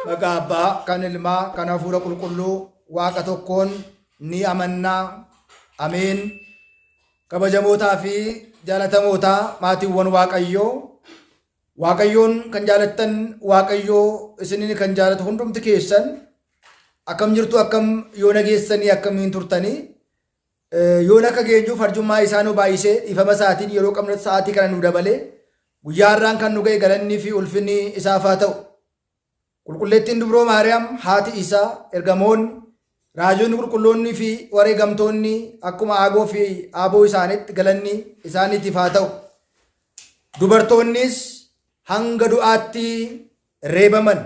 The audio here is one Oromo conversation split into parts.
Maqaa Abbaa, kan Ilmaa, kan Hafuura Qulqulluu, Waaqa tokkoon ni amannaa. Ameen. Kabajamootaa fi jaalatamootaa maatiiwwan Waaqayyoo, Waaqayyoon kan jaalattan, Waaqayyoo isiniin kan jaalatu hundumti keessan akkam jirtu, akkam yoona geessanii, akkamiin turtanii? Yoon akka geenyuuf arjummaa isaa nu baay'isee dhiifama isaatiin yeroo qabnu sa'aatii kana nu dabalee guyyaa har'aan kan nu ga'e galannii fi ulfinni isaaf haa ta'u. Qulqulleettiin Dubroo Maariyaam haati isaa, ergamoonni, raajonni qulqulloonni fi wareegamtoonni akkuma aagoo fi aaboo isaaniitti galanni isaaniitiif haa ta'u. Dubartoonnis hanga du'aatti reebaman.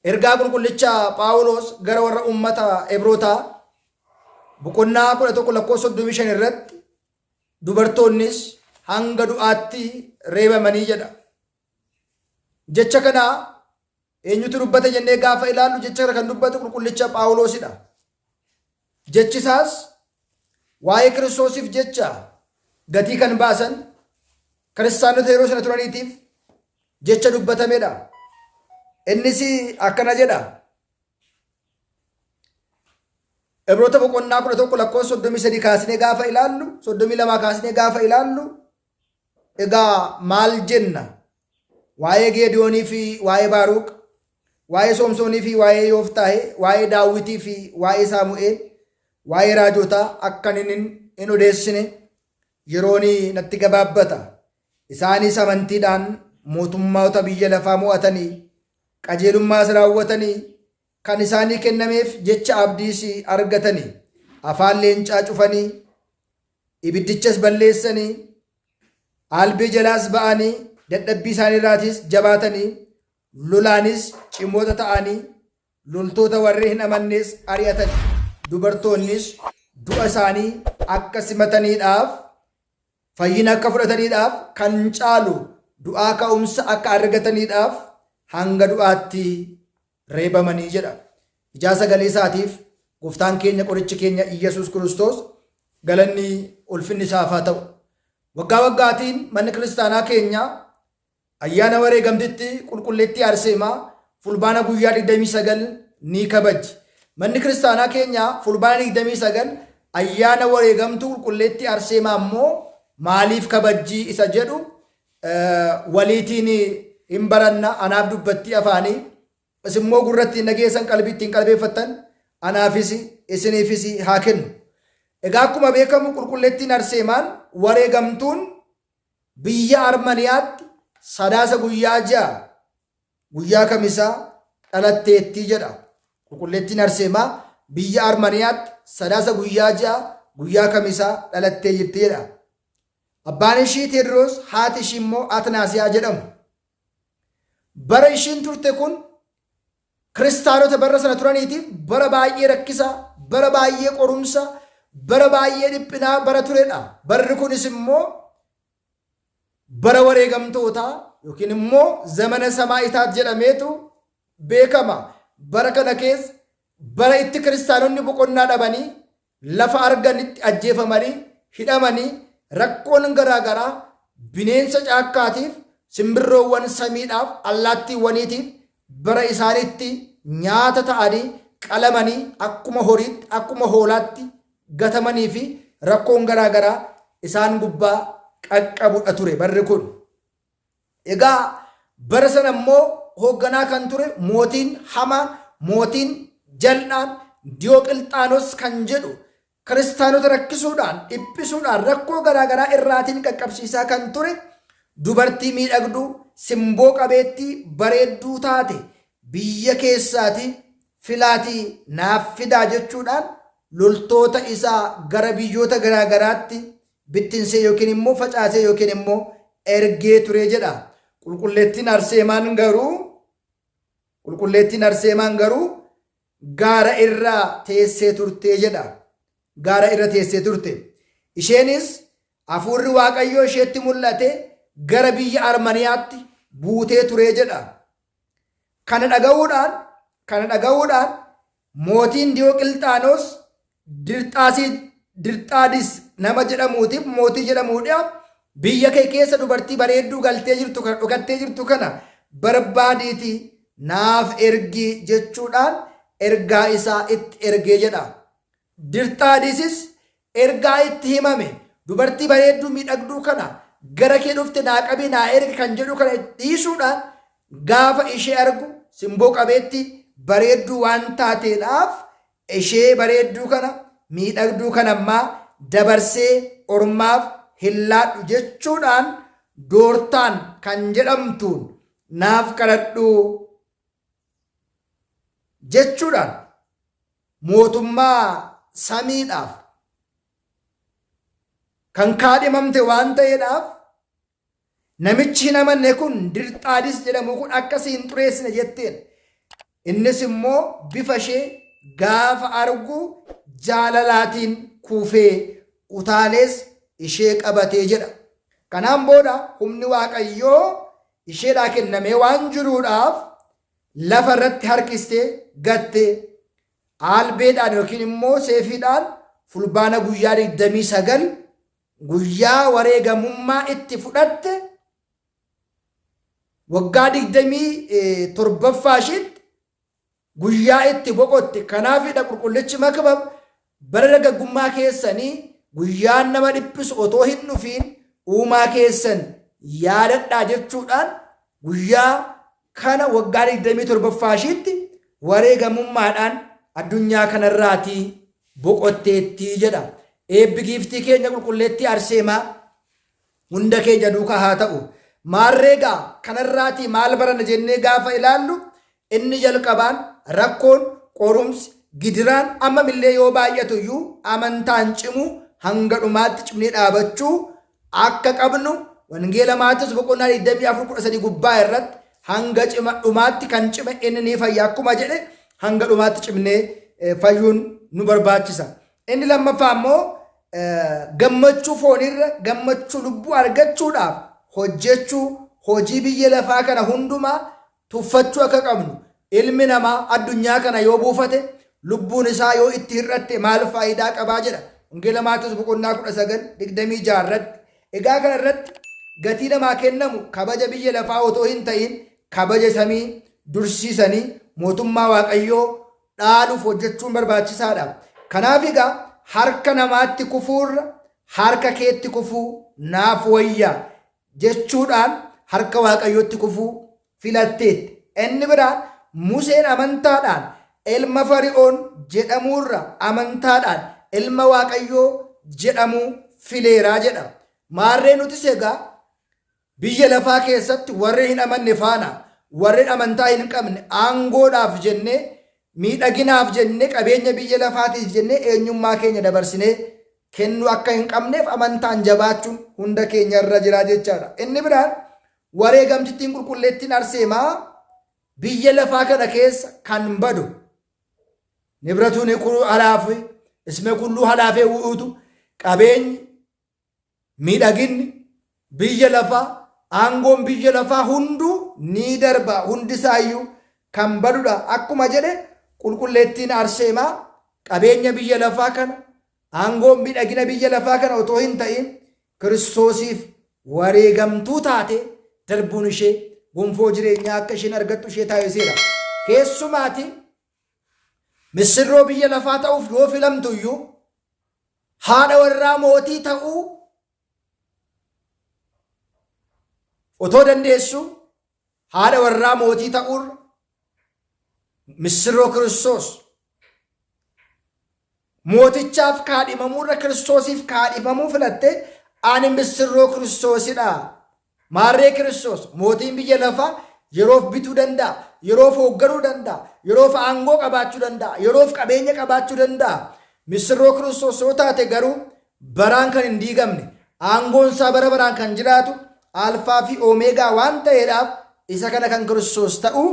Ergaa qulqullicha Phaawulos gara warra ummata Ibrootaa boqonnaa 11 lakkoofsa 35 irratti dubartoonnis hanga du'aatti reebamanii jedha. Jecha kana eenyutu dubbate jennee gaafa ilaallu jecha kana kan dubbate qulqullicha Phaawulosidha. Jechi isaas waa'ee Kiristoosiif jecha gatii kan baasan kiristaanota yeroo sana turaniitiif jecha dubbatamedha. Innis akkana jedha. Ibroota boqonnaa 11 lakkoofsa 33 kaasnee gaafa ilaallu, 32 kaasnee gaafa ilaallu, egaa maal jenna? Waa'ee Geediyoonii fi waa'ee Baaruq, waa'ee Soomsoonii fi waa'ee Yooftaahe, waa'ee Daawwitii fi waa'ee Saamu'eel, waa'ee raajotaa akkan hin odeessine yeroon natti gabaabbata. Isaanis amantiidhaan mootummoota biyya lafaa mo'atanii, qajeelummaas raawwatanii, kan isaanii kennameef jecha abdiis argatanii, afaan leencaa cufanii, ibiddichas balleessanii, aalbee jalaas ba'anii, dadhabbii isaaniirraatis jabaatanii, lolaanis cimoota ta'anii, loltoota warri hin amannes ari'atan. Dubartoonnis du'a isaanii akka simataniidhaaf, fayyina akka fudhataniidhaaf, kan caalu du'aa ka'umsa akka argataniidhaaf hanga du'aatti reebamanii jedha. Ijaa sagalee isaatiif gooftaan keenya qorichi keenya Iyyasuus Kiristoos galanni ulfinni isaaf haa ta'u. Waggaa waggaatiin manni kiristaanaa keenya ayyaana wareegamtitti qulqulleettii Arseemaa Fulbaana guyyaa 29 ni kabajji. Manni kiristaanaa keenya Fulbaana 29 ayyaana wareegamtuu qulqulleettii Arseemaa immoo maaliif kabajjii isa jedhu waliitiin hin baranna. Anaaf dubbattii afaanii, isin immoo gurra ittiin dhageessan, qalbii ittiin qalbeeffattan anaafis isiniifis haa kennu. Egaa akkuma beekamu qulqulleettiin Arseemaan wareegamtuun biyya Armaniyaatti Sadaasa guyyaa 6 guyyaa Kamisaa dhalatteetti jedha. Qulqulleettiin Arseemaa biyya Armaniyaatti Sadaasa guyyaa 6 guyyaa Kamisaa dhalattee jirti jedha. Abbaan ishii Teedroos, haati ishii immoo Atnaasiyaa jedhamu. Bara ishiin turte kun kiristaanota bara sana turaniitiif bara baay'ee rakkisaa, bara baay'ee qorumsa, bara baay'ee dhiphinaa bara turedha. Barri kunis immoo bara wareegamtootaa yookiin immoo zamana samaa'itaat jedhameetu beekama. Bara kana keessa bara itti kiristaanonni boqonnaa dhabanii lafa arganitti ajjeefamanii, hidhamanii, rakkoon garaa garaa bineensa caakkaatiif, simbirroowwan samiidhaaf, allaattiiwwaniitiif bara isaanitti nyaata ta'anii qalamanii akkuma horiitti, akkuma hoolaatti gatamanii fi rakkoon garaa garaa isaan gubbaa qaqqabudha ture barri kun. Egaa bara sana immoo hoogganaa kan ture mootiin hamaan, mootiin jal'aan Diyooqilxaanos kan jedhu kiristaanota rakkisuudhaan, dhiphisuudhaan, rakkoo garaagaraa irraatiin qaqqabsiisaa kan ture dubartii miidhagduu, simboo qabeettii, bareedduu taate biyya keessaati filaatii naaf fidaa jechuudhaan loltoota isaa gara biyyoota garaagaraatti bittinsee yookiin immoo facaasee yookiin immoo ergee ture jedha. Qulqulleettiin Arseemaan garuu Qulqulleettiin Arseemaan garuu gaara irra teessee turte jedha. Gaara irra teessee turte. Isheenis hafuurri Waaqayyoo isheetti mul'ate gara biyya Armaniyaatti buutee ture jedha. Kana dhaga'uudhaan kana dhaga'uudhaan mootiin Diyooqilxaanos Dirxaasii Dirxaadis nama jedhamuutiif mootii jedhamuudhaaf biyya kee keessa dubartii bareedduu galtee jirtu kana dhokattee jirtu kana barbaadiitii naaf ergi jechuudhaan ergaa isaa itti ergee jedha. Dirxaadiisis ergaa itti himame dubartii bareedduu miidhagduu kana gara kee dhufte naa qabii naa ergi kan jedhu kana dhiisuudhaan gaafa ishee argu simboo qabeetti bareedduu waan taateedhaaf ishee bareedduu kana miidhagduu kana ammaa dabarsee ormaaf hin laadhu jechuudhaan Doortaan kan jedhamtuun naaf kadhadhu jechuudhaan mootummaa samiidhaaf kan kaadhimamte waan ta'eedhaaf namichi hin amanne kun Dirxaadis jedhamu kun akka si hin xureessine jetteen. Innis immoo bifa ishee gaafa argu jaalalaatiin kufee utaalees ishee qabatee jedha. Kanaan booda humni Waaqayyoo isheedhaa kennamee waan jiruudhaaf lafa irratti harkistee gattee aalbeedhaan yookiin immoo seefiidhaan Fulbaana guyyaa 29 guyyaa wareegamummaa itti fudhatte waggaa 27ffaa ishiitti guyyaa itti boqotte. Kanaafidha qulqullichi Makbab bara dargaggummaa keessanii guyyaan nama dhiphisu otoo hin dhufiin uumaa keessan yaadadhaa jechuudhaan guyyaa kana waggaa 27ffaa ishiitti wareegamummaadhaan addunyaa kanarraatii boqotteetti jedha. Eebbi giiftii keenya qulqulleettii Arseemaa hunda keenya duukaa haa ta'u. Maarree egaa kanarraatii maal baranna jennee gaafa ilaallu inni jalqabaan rakkoon, qorumsi, gidiraan ammamillee yoo baay'atu iyyuu amantaan cimuu hanga dhumaatti cimnee dhaabachuu akka qabnu Wangeela Maatewos boqonnaa 24:13 gubbaa irratti hanga cima dhumaatti kan cime inni ni fayya akkuma jedhe hanga dhumaatti cimnee fayyuun nu barbaachisa. Inni lammaffaa immoo gammachuu foonirra gammachuu lubbuu argachuudhaaf hojjechuu hojii biyya lafaa kana hundumaa tuffachuu akka qabnu ilmi namaa addunyaa kana yoo buufate lubbuun isaa yoo itti hir'atte maal faayidaa qabaa jedha. Wangeela Maatewos boqonnaa 19 26 irratti. Egaa kana irratti gatii namaa kennamu kabaja biyya lafaa otoo hin ta'in kabaja samii dursiisanii mootummaa Waaqayyoo dhaaluuf hojjechuun barbaachisaadha. Kanaaf egaa harka namaatti kufuurra harka keetti kufuu naaf wayya jechuudhaan harka Waaqayyootti kufuu filatteetti. Inni biraan Museen amantaadhaan ilma Fari'oon jedhamuurra amantaadhaan ilma Waaqayyoo jedhamuu fileera jedha. Maarree nutis egaa biyya lafaa keessatti warreen hin amanne faana warreen amantaa hin qabne aangoodhaaf jennee miidhaginaaf jennee qabeenya biyya lafaatiif jennee eenyummaa keenya dabarsinee kennuu akka hin qabneef amantaan jabaachuun hunda keenya irra jira jechaadha. Inni biraan wareegamtittiin qulqulleettiin Arseemaa biyya lafaa kana keessa kan badu nibratuun halaafe isme kulluu halaafee wu'uutu qabeenyi miidhaginni biyya lafaa aangoon biyya lafaa hunduu ni darba hundisaayyuu kan badudha akkuma jedhe qulqulleettiin Arseemaa qabeenya biyya lafaa kana aangoon miidhagina biyya lafaa kana otoo hin ta'in Kiristoosiif wareegamtuu taate darbuun ishee gonfoo jireenyaa akka isheen argattu ishee taasiseera. Keessumaati missirroo biyya lafaa ta'uuf yoo filamtu iyyuu haadha warraa mootii ta'uu otoo dandeessuu haadha warraa mootii ta'uurra missirroo Kiristoos mootichaaf kaadhimamuurra Kiristoosiif kaadhimamuu filatte ani missirroo Kiristoosidha. Maarree Kiristoos mootiin biyya lafaa yeroof bituu danda'a, yeroof hoogganuu danda'a, yeroof aangoo qabaachuu danda'a, yeroof qabeenya qabaachuu danda'a. Missirroo Kiristoos yoo taate garuu baraan kan hin diigamne, aangoon isaa bara baraan kan jiraatu Alfaa fi Oomeegaa waan ta'eedhaaf isa kana kan Kiristoos ta'uu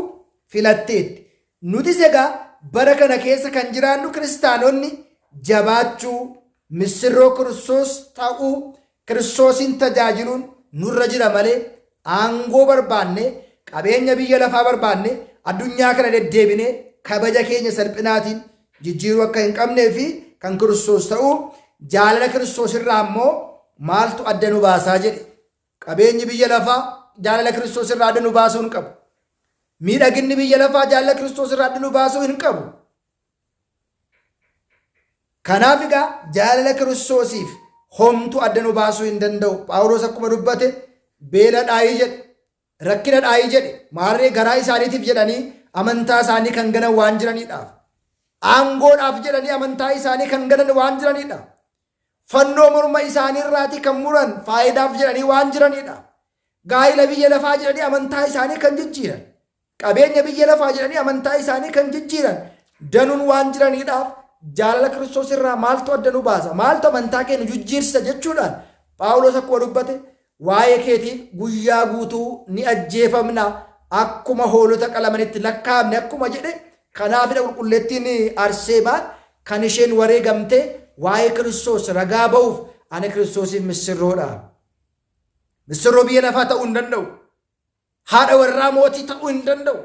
filatteetti. Nutis egaa bara kana keessa kan jiraannu kiristaanonni jabaachuu, missirroo Kiristoos ta'uu, Kiristoosiin tajaajiluun nurra jira malee aangoo barbaannee, qabeenya biyya lafaa barbaannee, addunyaa kana deddeebinee kabaja keenya salphinaatiin jijjiiruu akka hin qabnee fi kan Kiristoos ta'uu jaalala Kiristoos irraa immoo maaltu adda nu baasaa jedhe. Qabeenyi biyya lafaa jaalala Kiristoos irraa adda nu baasuu hin qabu. Miidhaginni biyya lafaa jaalala Kiristoos irraa adda nu baasuu hin qabu. Kanaaf egaa jaalala Kiristoosiif homtu adda nu baasuu hin danda'u. Phaawulos akkuma dubbate beela dhaayii jedhe, rakkina dhaayii jedhe, maarree garaa isaaniitiif jedhanii amantaa isaanii kan ganan waan jiraniidhaaf. Aangoodhaaf jedhanii amantaa isaanii kan ganan waan jiraniidha. Fannoo morma isaanii irraatii kan muran faayidaaf jedhanii waan jiraniidha. Gaa'ila biyya lafaa jedhanii amantaa isaanii kan jijjiiran. Qabeenya biyya lafaa jedhanii amantaa isaanii kan jijjiiran danuun waan jiraniidhaaf jaalala Kiristoos irraa maaltu adda nu baasa? Maaltu amantaa keenya nu jijjiirsisa jechuudhaan Phaawulos akkuma dubbate waa'ee keetiif guyyaa guutuu ni ajjeefamna akkuma hoolota qalamanitti lakkaa'amne akkuma jedhe kanaafidha qulqulleettiin Arseemaan kan isheen wareegamte waa'ee Kiristoos ragaa ba'uuf ani Kiristoosiif missirroodha. Missirroo biyya lafaa ta'uu hin danda'u. Haadha warraa mootii ta'uu hin danda'u.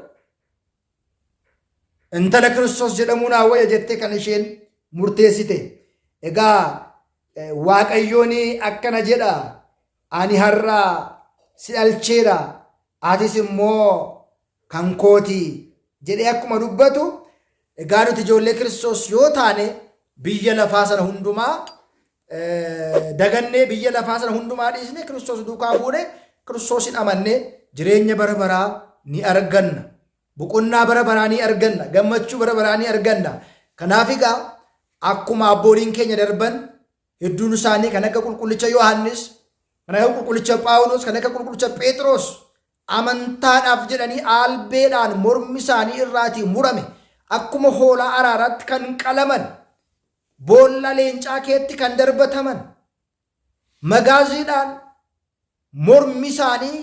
Intala Kiristoos jedhamuu naa wayya jettee kan isheen murteessite. Egaa Waaqayyoon akkana jedha. Ani har'a si dhalcheera, atis immoo kan kooti jedhee akkuma dubbatu, egaa nuti ijoollee Kiristoos yoo taane biyya lafaa sana hundumaa dagannee biyya lafaa sana hundumaa dhiisne Kiristoos duukaa buune Kiristoosin amannee jireenya bara baraa ni arganna. Boqonnaa bara baraa ni arganna. Gammachuu bara baraa ni arganna. Kanaaf egaa akkuma abbooliin keenya darban hedduun isaanii kan akka qulqullicha Yohaannis, kan akka qulqullicha Phaawulos, kan akka qulqullicha Phexros amantaadhaaf jedhanii albeedhaan mormi isaanii irraatii murame akkuma hoolaa araaraatti kan qalaman boolla leencaa keetti kan darbataman magaaziidhaan mormi isaanii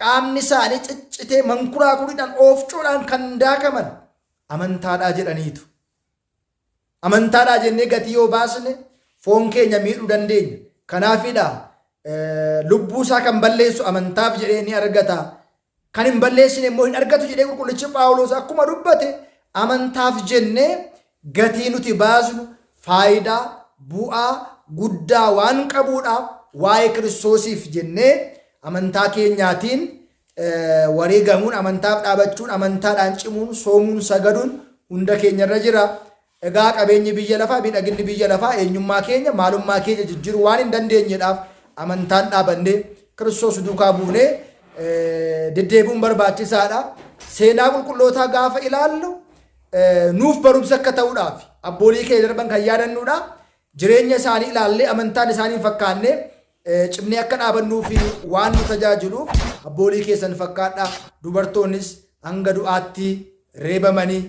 qaamni isaanii ciccitee mankuraakuriidhaan oofcoodhaan kan daakaman amantaadhaa jedhaniitu. Amantaadhaa jennee gatii yoo baasne foon keenya miidhuu dandeenya. Kanaafidha lubbuu isaa kan balleessu amantaaf jedhee ni argata. Kan hin balleessine immoo hin argatu jedhee qulqullichi Phaawulos akkuma dubbate amantaaf jennee gatii nuti baasnu faayidaa bu'aa guddaa waan qabuudhaaf waa'ee Kiristoosiif jennee amantaa keenyaatiin wareegamuun amantaaf dhaabachuun amantaadhaan cimuun soomuun sagaduun hunda keenyarra jira. Egaa qabeenyi biyya lafaa miidhaginni biyya lafaa eenyummaa keenya maalummaa keenya jijjiiruu waan hin dandeenyedhaaf amantaan dhaabannee Kiristoos duukaa buunee deddeebi'uun barbaachisaadha. Seenaa qulqullootaa gaafa ilaallu nuuf barumsa akka ta'uudhaaf abboolii keenya darban kan yaadannuudha. Jireenya isaanii ilaallee amantaan isaanii hin fakkaanne cimnee akka dhaabannuu fi waan nu tajaajiluuf abboolii keessan fakkaadha. Dubartoonnis hanga du'aatti reebamanii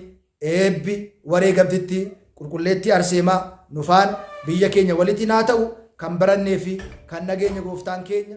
eebbi wareegamtitti qulqulleettii Arseemaa nu faana biyya keenya walitiin haa ta'u kan barannee fi kan dhageenya gooftaan keenya